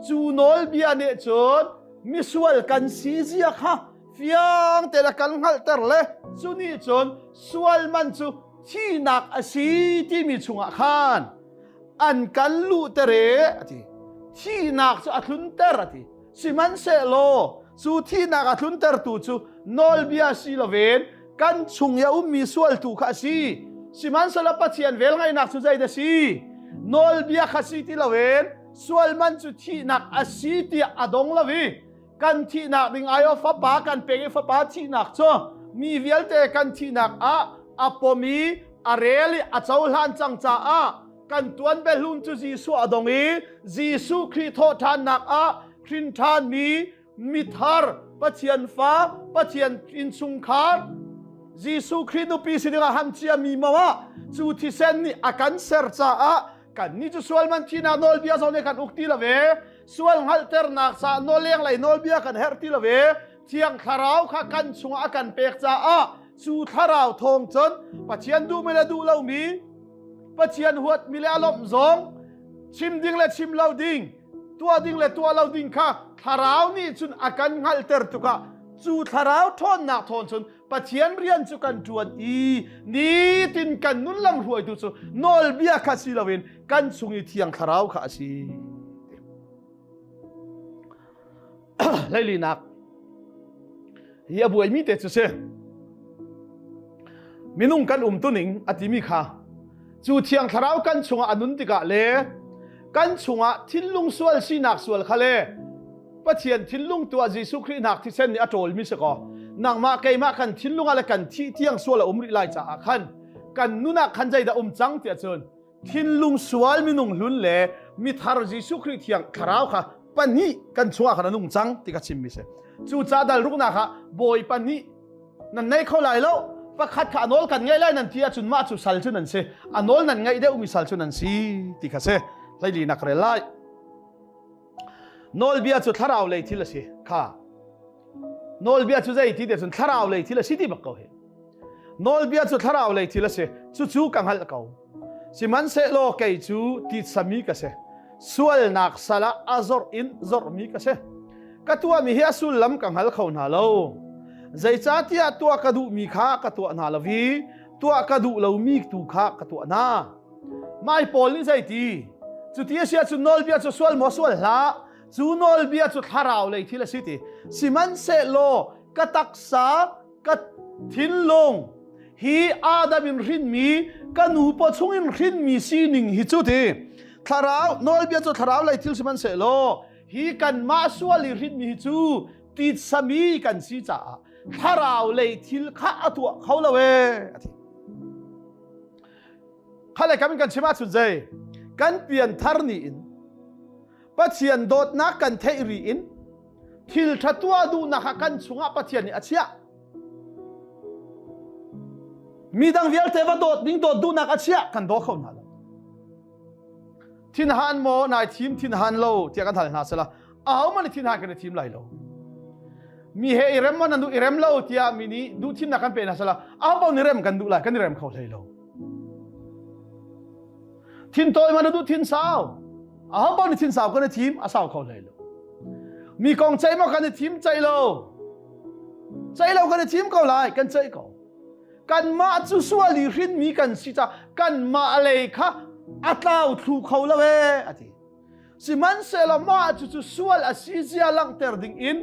cu nawlbia nih cun misual kan si zia kha fiang te le kan hngalhter le cu nih cun sual man cu thihnak a si timi chungah khan an kan luhter e a ti thihnak cu a tlunter a ti sihmanhsehlaw cu thihnak a tluntertu cu nawlbia si loin kan chung i a ummi sualtu kha a si sihmanhsehlaw Pathian velngeihnak cu zeidah a si nawlbia kha si ti loin sual man cu thihnak a si tiah a dong lo i kan thihnak ding ai aw fapa kan pek i fapa thihnak cu mi vialte kan thihnak ah a pom i a rel i a cohlan cang caah kan tuan behlun cu Jesuh a dong i Jesuh Khrih thawhṭhannak ah hrin ṭhanmi mithar Pathian fa Pathian innchungkhar Jesuh Khrih nupi si dingah ham ciami mo ah cu thisen nih a kan ser caah kan nih cu sual man thinak nawlbia zong nih kan uk ti lo ve sual hngalhternak caah nawl lenglei nawlbia kan herh ti lo ve thiang thlarau kha kan chungah a kan pek caah cu thlarau thawng cun Pathian duhmi le duh lomi Pathian huatmi le a lawmh zong chim ding le chim lo ding tuah ding le tuah lo ding kha thlarau nih cun a kan hngalhter tukah cu thlarau ṭhawnnak thawn cun Pathian rian cu kan ṭuan i nitin kan nun lam hruaitu cu nawlbia kha si loin kan chung i thiang thlarau kha a si. Hleilinak hi a buaimi te cu si. Minung kan um tuning a timi kha cu thiang thlarau kan chungah a nun tikah le kan chungah thinlung sual sinak sual kha le Pathian thinlung tu ah Jesuh Khrih nak thisen nih a ṭawlmi si kaw nangmah keimah kan thinlung ah le kan thih tiang sual a um rih lai caah khan kan nun ah khan zeidah um cang tiah cun. Thinlung sual minung hlun le mithar Jesuh Khrih thiang thlarau kha pahnih kan chungah khan a nung cang ti ka chimmi si. Cucaah dal ruknak ah Bawipa nih nan nei kho lai lo pakhat kha a nawl kan ngaih lai nan ti ahcun mah cu sal cu nan si a nawl nan ngaih deuhmi sal cu nan si ti kha si hleili nak rel lai nawlbia cu thlarau lei thil a si kha nawlbia cu zei ti te cun thlarau lei thil a si ti bak ko hi nawlbia cu thlarau lei thil a si cucu ka hngalh ko sihmanhsehlaw kei cu titsami ka si sualnak sal ah a zorh in zorhmi ka si ka tuahmi hi a sullam ka hngal kho hna lo zeicahtiah tuah ka duhmi kha ka tuah hna lo i tuah ka duh lomi tu kha ka tuah hna mai paul nih zeiti cuti a si ahcun nawlbia cu sual maw sual hlah cu nawlbia cu thlarau lei thil a si ti sihmanhsehlaw ka taksa ka thinlung hi Adam in hrinmi ka nu paw chung in hrinmi sining hi cu ti thlarau nawlbia cu thlarau lei thil sihmanhsehlaw hi kanmah sual i hrinmi hi cu titsami kan si caah thlarau lei thil kha a tuah kho lo ee a ti khale kam in kan chim ahcun zei kan pian thar ni in Pathian dawtnak kan theih ri in thil ṭha tuah duhnak kha kan chungah Pathian nih a chiah. Mi dang vialte va dawt ding dawt duhnak a chiah kan daw kho hna lo. Thinhan maw nai thim thinhan lo tiah kan hal hna sela ahohmanh nih thinhan kan i thim lai lo. Mi he i rem maw nan duh i rem lo tiah mi nih duh thimnak kan pe hna sela ahopaoh nih rem kan duh lai kan i rem kho hlei lo. Thin tawi man duh thin sau. Aho paoh nih thin sau kan i thim, a sau kho hlei lo. Mi kong ceih maw kan i thim ceih lo. Ceih lo kan i thim ko lai, kan ceih ko. Kanmah cu sual i hrinmi kan si ca kanmah lei kha a tlau thlu kho lo ee a ti. Sihmanhsehlaw mah cucu sual a si zia langhter ding in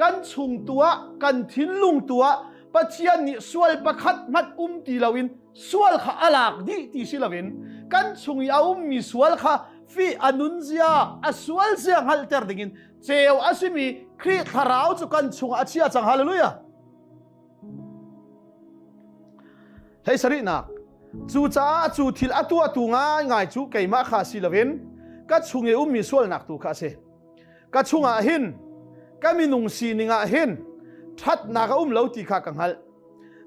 kan chung tu ah kan thinlung tu ah Pathian nih sual pakhat hmanh um ti loin sual kha a lak dih ti si loin kan chung i a ummi sual kha fi a nun zia a sual zia hngalhter ding in ceu a simi Khrih thlarau cu kan chungah a chia cang hallelujah Hei sarihnak cucaah cu thil a tuahtu ngaingai cu keimah kha si loin ka chung i ummi sualnak tu kha a si. Ka chungah hin ka minung sining ah hin ṭhatnak a um lo ti kha ka hngalh.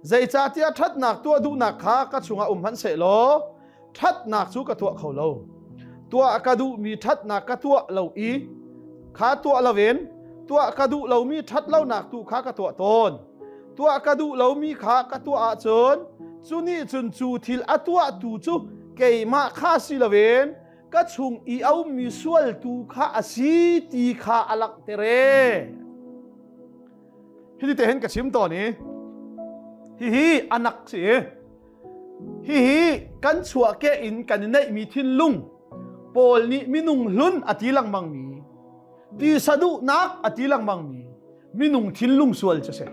Zeicahtiah ṭhatnak tuah duhnak kha ka chungah um hmanh sehlaw ṭhatnak cu ka tuah kho lo. Tuah ka duhmi ṭhatnak ka tuah lo i kha tuah loin tuah ka duh lomi ṭhat lonak tu kha ka tuah tawn. Tuah ka duh lomi kha ka tuah ahcun cu nih cun cu thil a tuahtu cu keimah kha si loin ka chung i a ummi sualtu kha a si ti kha a langhter ee. Hiti te hin ka chim tawn i hihi anak si hihi kan chuahkeh in kan i neihmi thinlung Paul nih minung hlun a ti lengmang mi tisa duhnak a ti lengmang mi minung thinlung sual cu si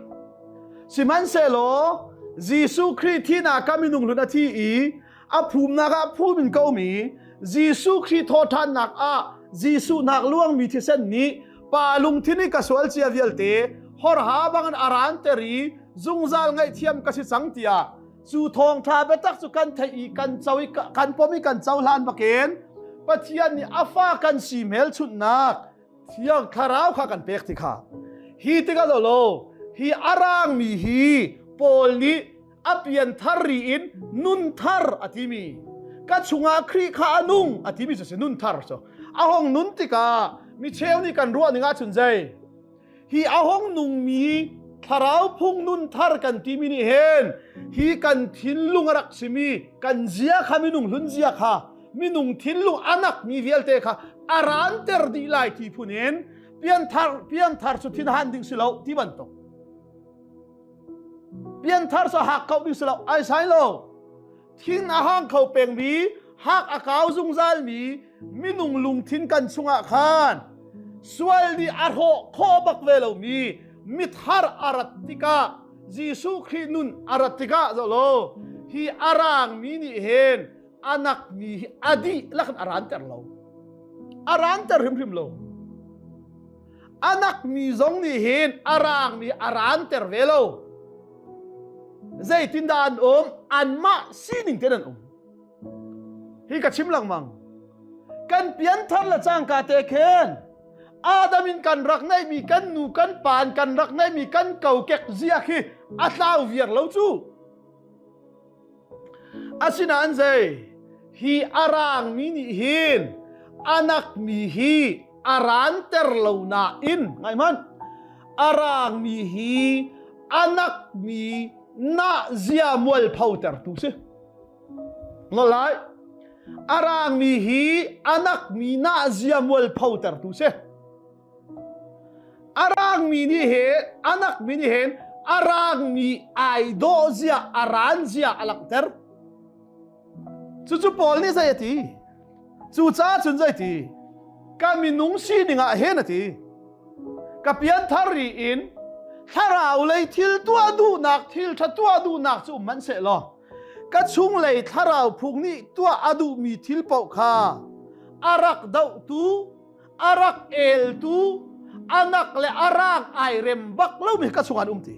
sihmanhsehlaw Jesuh Khrih thinak ah minung hlun a thi i a phumnak ah phum in ko mi Jesuh Khrih thawhṭhannak ah Jesuh nak luangmi thisen nih pa lungthin i ka sual cia vialte horha bangin a ranter i zungzal ngaihthiam ka si cang tiah cu thawngṭha biatak cu kan theih i kan co i kan pom i kan cohlan bakin Pathian nih a fa kan si hmelchunhnak Thiang Thlarau kha kan pek ti kha hi tikah lo hi a rangmi hi Paul nih a pianthar ri in nunthar a timi ka chungah Khrih kha a nung a timi cu si nunthar cu a hong nun tikah mi cheu nih kan ruah ning ahcun zei hi a hong nungmi thlarau phung nunthar kan timi nih hin hi kan thinlung a rak simi kan zia kha minung hlun zia kha minung thinlung anak mi vialte kha a ranter dih lai ti phun in pianthar pianthar cu thinhan ding si lo ti bantuk Pianthar sa hak kau ding si lo ai sai lo. Thin a hang kho pengmi, hak a kau zungzal mi minung lungthin kan chungah khan sual nih a hrawh khawh bak ve lomi mithar a rat tikah Jesuh Khrih nun a rat tikah zoh lo hi a rangmi nih hin anak mi hi a dihlak in a ranter lo a ranter hrimhrim lo Anak mi zong nih hin a raang mi a raanter ve lo. Zeitindah an um? Anmah sining tein an um. Hi ka chim lengmang. Kan pianthar le cangka te khin Adam in kan rak neihmi kan nu kan pa in kan rak neihmi kan kokek zia khi a tlau viar lo cu. Asinain zei hi a rangmi nih hin anak mi hi a ranter lo nain ngai hmanh a rangmi hi anak mi na zia mualpho tertu si. Ngol lai. A rangmi hi anak mi na zia mualpho tertu si. A rangmi nih hin anak mi nih hin a rangmi ai dawh zia a ran zia a langhter. Cucu Paul nih zei a ti? Cucaah cun zei ti? Ka minung sining ah hin a ti. Ka pianthar ri in thlarau lei thil tuah duhnak thil ṭha tuah duhnak cu um hmanhsehlaw ka chunglei thlarau phung nih tuah a duhmi thil paoh kha a rak dohtu a rak eltu anak le a raang ai rem bak lomi ka chungah an um ti.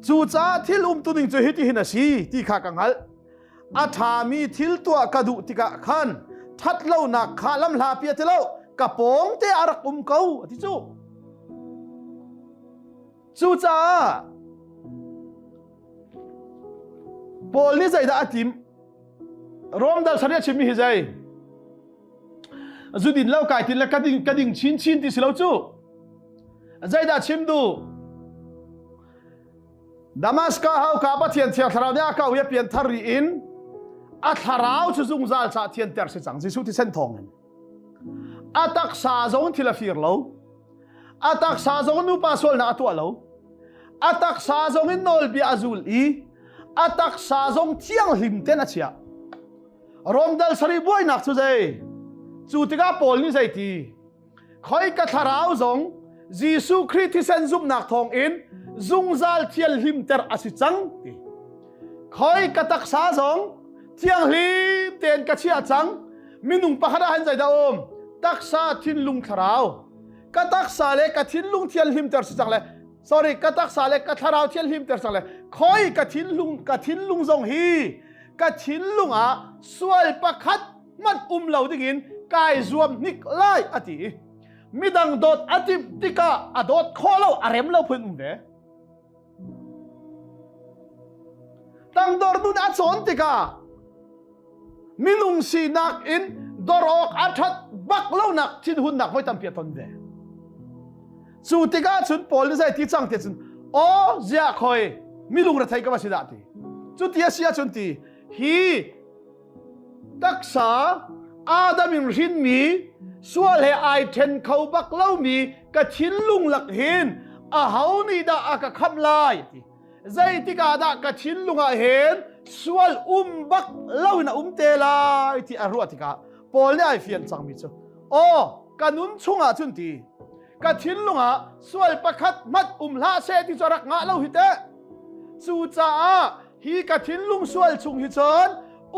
Cucaah thil umtuning cu hitihin a si ti kha ka hngalh. A ṭhami thil tuah ka duh tikah khan ṭhatlonak kha lamhlapi a ti lo, ka pawng te a rak um ko a ti cu. Cucaah Paul nih zeidah a timh? Rom dal sari a chimmi hi zei? Zu din lo kai tin le ka ding ka ding chin chin ti si lo cu. Zeidah chim duh? Damascus hauka Pathian thiang thlarau nih a kau i a pian thar ri in a thlarau cu zungzal ca thianter si cang Jesuh thisen thawng in. A taksa zong thil a fir lo. A taksa zong nupa sualnak a tuah lo. A taksa zong in nawlbia a zul i a taksa zong thianghlim ten a chiah. Rom dal sari buainak cu zei? Cu tikah Paul nih zei ti? Khoi ka thlarau zong Jesuh Khrih thisen zumhnak thawng in zungzal thianghlimter a si cang ti. Khoi ka taksa zong thianghlim tein ka chiah cang. Minung pakhat ah hin zeidah um? Taksa, thinlung, thlarau. Ka taksa le ka thinlung thianghlimter si cang le sorry ka taksa le ka thlarau thianghlimter cang le khoi ka thinlung ka thinlung zong hi ka thinlung ah sual pakhat hmanh um lo dingin kai zuam hnik lai a ti i midang dawt a timh tikah a dawt khawh lo a rem lo phun um ve tangdor nun a cawn tikah minung sinak in dor awk a ṭhat bak lonak thinhunnak voi tampi a ton ve cu tikah cun Paul nih zei ti cang ti cun aw ziah khoi minung rethei ka va si dah ti cu ti a si ahcun ti hi taksa Adam in hrinmi sual he ai ṭhen kho bak lomi ka thinlung lak hin aho nih dah a ka khamh lai ti zeitik ah dah ka thinlung ah hin sual um bak loin a um te lai ti a ruah tikah Paul nih ai fian cangmi cu aw ka nun chungah cun ti ka thinlung ah sual pakhat hmanh um hlah seh ti cu rak ngah lo hi teh cucaah hi ka thinlung sual chung hi cun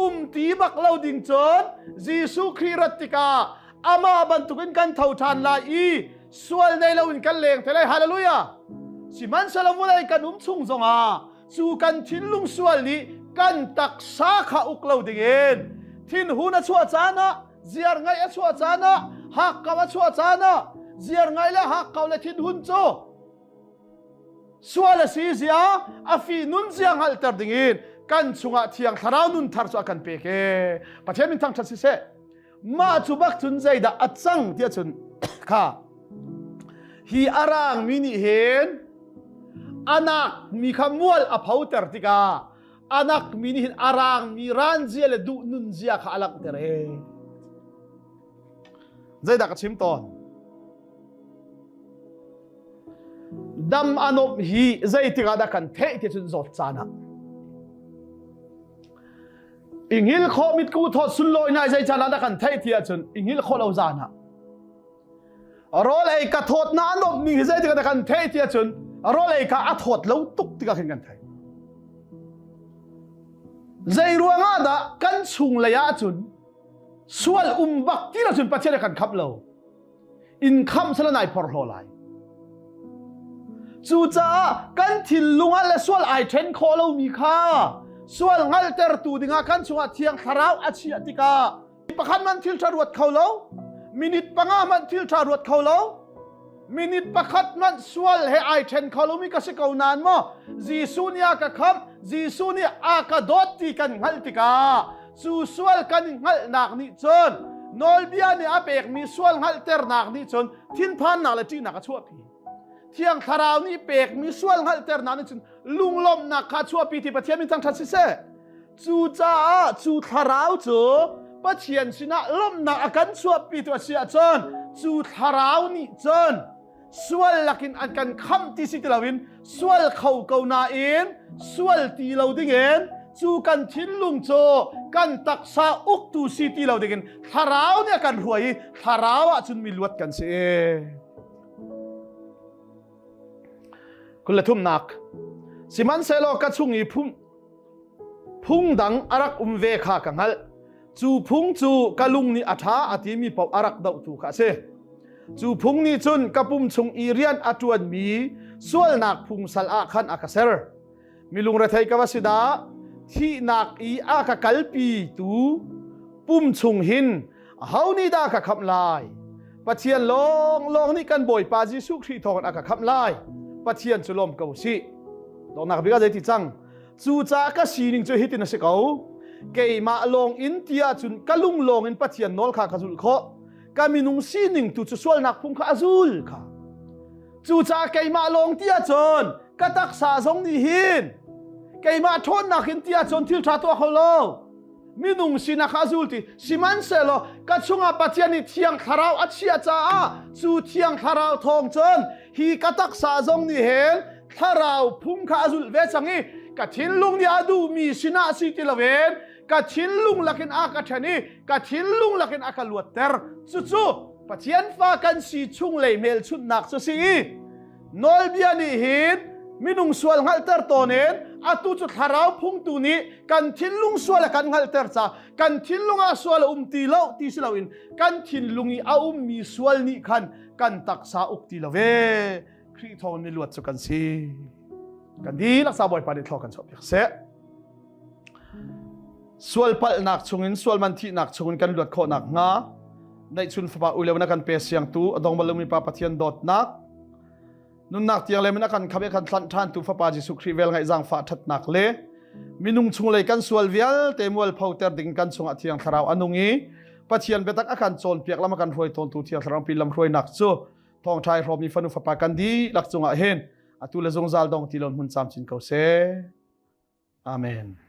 um ti bak lo ding cun Jesuh Khrih rat tikah amah bantukin kan tho ṭhan lai i sual nei loin kan leng te lai hallelujah sihmanhsehlaw vulei kan um chung zongah cu kan thinlung sual nih kan taksa kha uk lo dingin thinhun a chuah caan ah ziar ngaih a chuah caan ah hakkau a chuah caan ah ziar ngaih le hakkau le thinhun cu sual a si zia a fi nun zia hngalhter dingin kan chungah thiang thlarau nun thar cu a kan pek e Pathian min thangṭhat siseh mah cu bak cun zeidah a cang tiah cun kha hi a rangmi nih hin anak mi kha mual a photer tikah anak mi nih hin a rangmi ranzia le duh nun zia kha a langhter e zeidah ka chim tawn dam a nomh hi zeitik ah dah kan theih ti cun zawt caan ah I hngilh khawh mitku thawt sunlawi nai zei caan ah dah kan theih ti ahcun i hngilh khawh lo zan ah rawl ei ka thawt na a nomh ning hi zei tikah dah kan theih ti ahcun rawl ei ka a thawt lo tuk tikah khin kan theih. Zei ruangah dah kan chung lei ahcun sual um bak ti lo cun Pathian a kan khap lo. In khamh sala nai phorhlaw lai. Cucaah kan thinlung ah le sual ai ṭhen khawh lomi kha Sual hngalhtertu dingah kan chungah Thiang Thlarau a chiah tikah pakhat man thil ṭha ruat kho lo, minute panga hmanh thil ṭha ruat kho lo, minute pakhat hmanh sual he ai ṭhen kho lomi ka si ko nain maw Jesuh nih a ka khamh, Jesuh nih a ka dawt ti kan hngalh tikah cu sual kan i hngalhnak nih cun nawlbia nih a pekmi sual hngalhternak nih cun thinphannak le ṭihnak a chuahpi. Thiang Thlarau nih pekmi sual hngalhternak nih cun lunglawmhnak kha chuahpi ti Pathian min thangṭhat siseh. Cucaah cu thlarau cu Pathian sinah lawmhnak a kan chuahpi tu a si ahcun cu thlarau nih cun sual lakin an kan khamh ti si ti loin sual kho ko nain sual ti lo dingin cu kan thinlung cu kan taksa uktu si ti lo dingin thlarau nih a kan hruai i thlarau ahcun mi luat kan si. Kul le thumnak Sihmanhsehlaw ka chung i phung phung dang a rak um ve kha ka hngalh. Cu phung cu ka lung nih a ṭha a timi paoh a rak dohtu kha a si. Cu phung nih cun ka pum chung i rian a ṭuanmi sualnak phung sal ah khan a ka ser. Mi lungrethei ka va si dah! Thihnak i a ka kalpitu pum chung hin aho nih dah ka khamh lai? Pathian lawnglawng nih kan Bawipa Jesuh Khrih thawngin a ka khamh lai. Pathian cu lawm ko sih. Donghnak bik ah zeiti cang? Cucaah ka sining cu hitin a si ko. Keimah lawng in ti ahcun ka lung lawng in Pathian nawl kha ka zulh khawh. Ka minung sining tu cu sualnak phung kha a zul kha. Cucaah keimah lawng ti ahcun ka taksa zong nih hin keimah ṭhawnnak in ti ahcun thil ṭha tuah kho lo. Minung sinak kha a zul ti. Sihmanhsehlaw ka chungah Pathian nih Thiang Thlarau a chiah caah cu Thiang Thlarau thawng cun hi ka taksa zong nih hin thlarau phung kha a zulh ve cang i ka thinlung nih a duhmi sinah si ti loin ka thinlung lakin a ka ṭhen i ka thinlung lakin a ka luatter. Cucu Pathian fa kan si chunglei hmelchunhnak cu si i nawlbia nih hin minung sual hngalhter tawn in atu cu thlarau phungtu nih kan thinlung sual a kan hngalhter ca kan thinlung ah sual a um ti lo ti si loin kan thinlung i a ummi sual nih khan kan taksa uk ti lo ve. Khrih thawng mi luat cu kan si. Kan dihlak sa Bawipa nih thlaw kan chuahpiak seh. Sual palhnak chungin sual man thihnak chungin kan luat khawhnak hnga neihchun fapa ule na kan pe siangtu a dong bal lomi pa Pathian dawtnak nunnak tiang le min a kan kham i kan thlanh ṭhan tu fapa Jesuh Khrih vel ngaih zaangfah ṭhatnak le minung chunglei kan sual vialte mualpho ter ding kan chungah thiang thlarau a nung i Pathian biatak a kan cawnpiak lam a kan hruai tawntu thiang thlarau pi lam hruainak cu thawngṭha i hrawmmi fanu fapa kan dihlak cungah hin atu le zungzal dong ti lo hmun camcin ko seh. Amen.